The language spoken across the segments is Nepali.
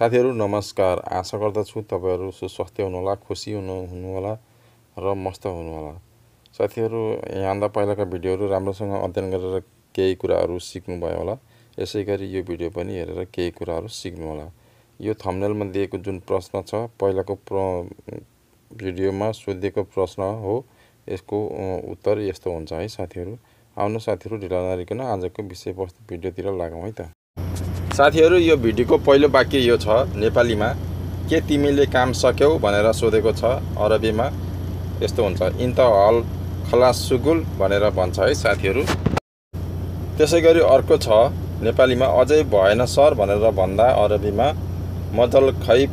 साथीहरु नमस्कार। आशा गर्दछु तपाईहरु सुस्वास्थ्य हुनुहोला, खुशी हुनुहोला र मस्त हुनुहोला। साथीहरु यहाँभन्दा पहिलाका भिडियोहरु राम्रोसँग अध्ययन गरेर केही कुराहरु सिक्नु भयो होला। यसैगरी यो भिडियो पनि हेरेर केही कुराहरु सिक्नु होला। यो थम्बनेलमा दिएको जुन प्रश्न छ पहिलाको भिडियोमा सोधिएको प्रश्न हो। यसको उत्तर यस्तो हुन्छ है साथीहरु। आउनु साथीहरु ढिला नगरिकन आजको विषयवस्तु भिडियोतिर लागौं है त। साथीहरु यो भिडियोको पहिलो वाक्य यो छ नेपालीमा के तिमीले काम सक्यौ भनेर सोधेको छ। अरबीमा यस्तो हुन्छ इन्त हल खलास सुगुल भनेर भन्छ है साथीहरु। त्यसैगरी अर्को छ नेपालीमा अझै भएन सर भनेर भन्दा अरबीमा मजल खैब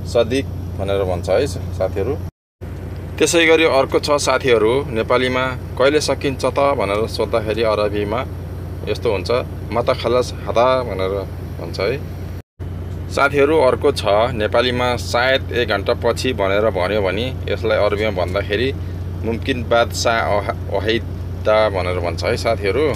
सदिक भनेर भन्छ है साथीहरु। त्यसैगरी अर्को छ साथीहरु नेपालीमा कहिले सकिन्छ त भनेर सोध्दाखेरि अरबीमा यस्तो हुन्छ मता खलास हदा भनेर भन्छ है साथीहरु। अर्को छ नेपालीमा सायद 1 घण्टा पछि भनेर भन्यो भने यसलाई अरबीमा भन्दाखेरि मुमकिन बाद सा वहिदा भनेर भन्छ है साथीहरु।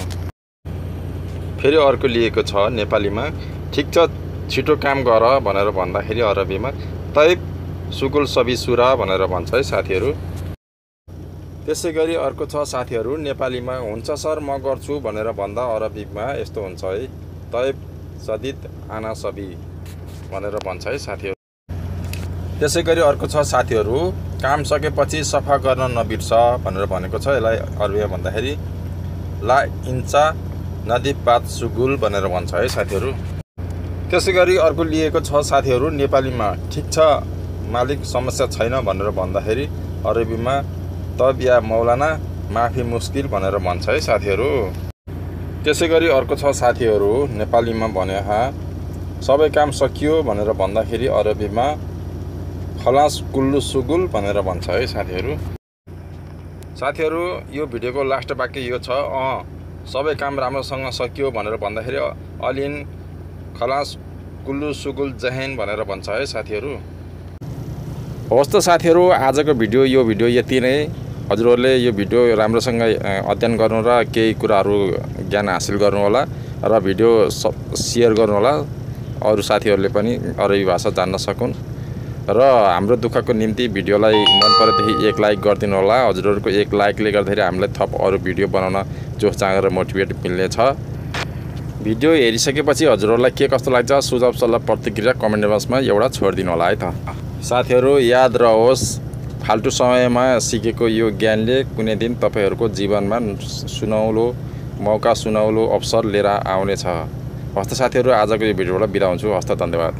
फेरि अर्को लिएको छ नेपालीमा ठीक छ छिटो काम गर भनेर भन्दाखेरि अरबीमा तैब सुगुल सबी सुरा भनेर भन्छ है साथीहरु। त्यसैगरी अर्को छ साथीहरु नेपालीमा हुन्छ सर म गर्छु भनेर भन्दा अरबीमा यस्तो हुन्छ है तैब सदिद आना सबी भनेर भन्छ है साथीहरु। त्यसैगरी अर्को छ साथीहरु काम सकेपछि सफा गर्न नबिर्स भनेर भनेको छ। यसलाई अरबीमा भन्दाखेरि ला इन्चा नदिब बात सुगुल भनेर भन्छ है साथीहरु। त्यसैगरी अर्को लिएको छ साथीहरु नेपालीमा ठीक छ मालिक समस्या छैन भनेर भन्दाखेरि अरबीमा तब या मौलाना माफी मुस्किल भनेर भन्छ है साथीहरु। त्यसैगरी अर्को छ साथीहरु नेपालीमा भने सबै काम सकियो भनेर भन्दाखेरि अरबीमा खलास कुल्लु सुगुल भनेर भन्छ है साथीहरु। साथीहरु यो भिडियोको लास्ट वाक्य यो छ सबै काम राम्रोसँग सकियो भनेर भन्दाखेरि अलिन खलास कुल्लु सुगुल जहेन भनेर भन्छ है साथीहरु। होस् त साथीहरु आजको यो भिडियो यति नै। हजुरहरुले यो भिडियो राम्रोसँग अध्ययन गर्नु र केही कुराहरु ज्ञान हासिल गर्नु होला र भिडियो शेयर गर्नु होला अरु साथीहरुले पनि अरबी भाषा जान्न सकुन् र हाम्रो दुःखको निम्ति भिडियोलाई मन परेदेखि 1 लाइक गरिदिनु होला। हजुरहरुको 1 लाइकले गर्दाखेरि हामीलाई थप अरु भिडियो बनाउन जोश जाँगर मोटिभेट मिल्ने छ। भिडियो हेरिसकेपछि हजुरहरुलाई के कस्तो लाग्छ सुझाव सल्लाह प्रतिक्रिया कमेन्ट बक्समा एउटा छोडिदिनु होला है त। साथीहरु याद रहोस् फाल्टु समयमा सिकेको यो ज्ञानले कुनै दिन तपाईहरुको जीवनमा सुनौलो मौका सुनौलो अवसर लिएर आउनेछ। हस्त साथीहरु आजको यो भिडियोबाट बिदा हुन्छु। हस्त धन्यवाद।